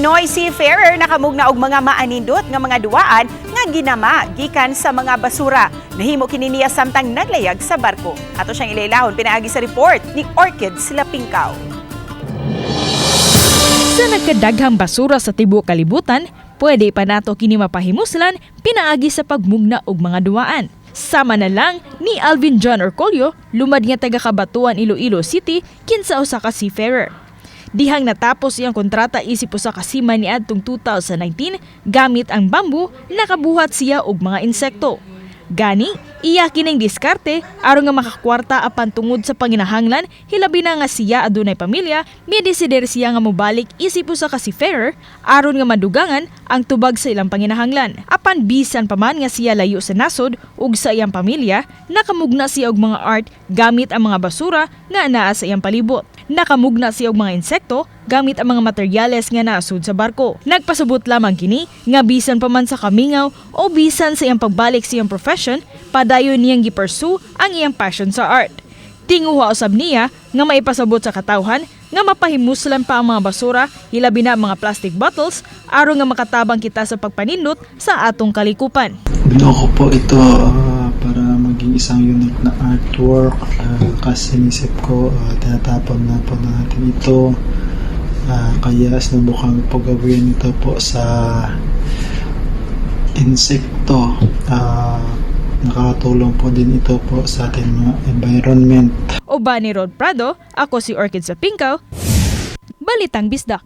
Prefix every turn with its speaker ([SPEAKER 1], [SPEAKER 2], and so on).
[SPEAKER 1] Pinoy seafarer nakamugna og mga maanindot nga mga duwaan nga ginama gikan sa mga basura. Nahimo kini niya samtang naglayag sa barko. Ato siyang ilailahon pinaagi sa report ni Orchid Silapingkaw.
[SPEAKER 2] Sa nagkadaghang basura sa tibuok kalibutan, pwede pa nato kini mapahimuslan pinaagi sa pagmugna og mga duwaan. Sama na lang ni Alvin John Orcolio, lumad nga taga Cabatuan, Iloilo City, kinsa usa ka seafarer. Dihang natapos iyang kontrata isip usa ka seaman niadtong 2019, gamit ang bamboo, nakabuhat siya og mga insekto. Gani, iya kining diskarte aron nga makakwarta, apan tungod sa panginahanglan, hilabi na nga siya adunay pamilya, midesider siya nga mobalik isip usa ka seafarer aron nga madugangan ang tubag sa ilang panginahanglan. Apan bisan pa man nga siya layo sa nasod ug sa iyang pamilya, nakamugna siya og mga art gamit ang mga basura nga naa sa iyang palibot. Nakamugna siya og mga insekto gamit ang mga materyales nga naasud sa barko. Nagpasabot lamang kini nga bisan pa man sa kamingaw o bisan sa iyang pagbalik sa iyang profession, padayon niyang gipursue ang iyang passion sa art. Tinguha usab niya nga maipasabot sa katawhan nga mapahimuslan pa ang mga basura, hilabi na ang mga plastic bottles, aron nga makatabang kita sa pagpanindot sa atong kalikupan.
[SPEAKER 3] Binuo ko po ito para maging isang unique na artwork kasi inisip ko, tinatapon na po natin ito. Kaya sinubukan ko po gawin ito po sa insekto. Nakatulong po din ito po sa ating mga environment.
[SPEAKER 2] Uban ni Rod Prado, ako si Orchid Sapingkaw, Balitang Bisdak.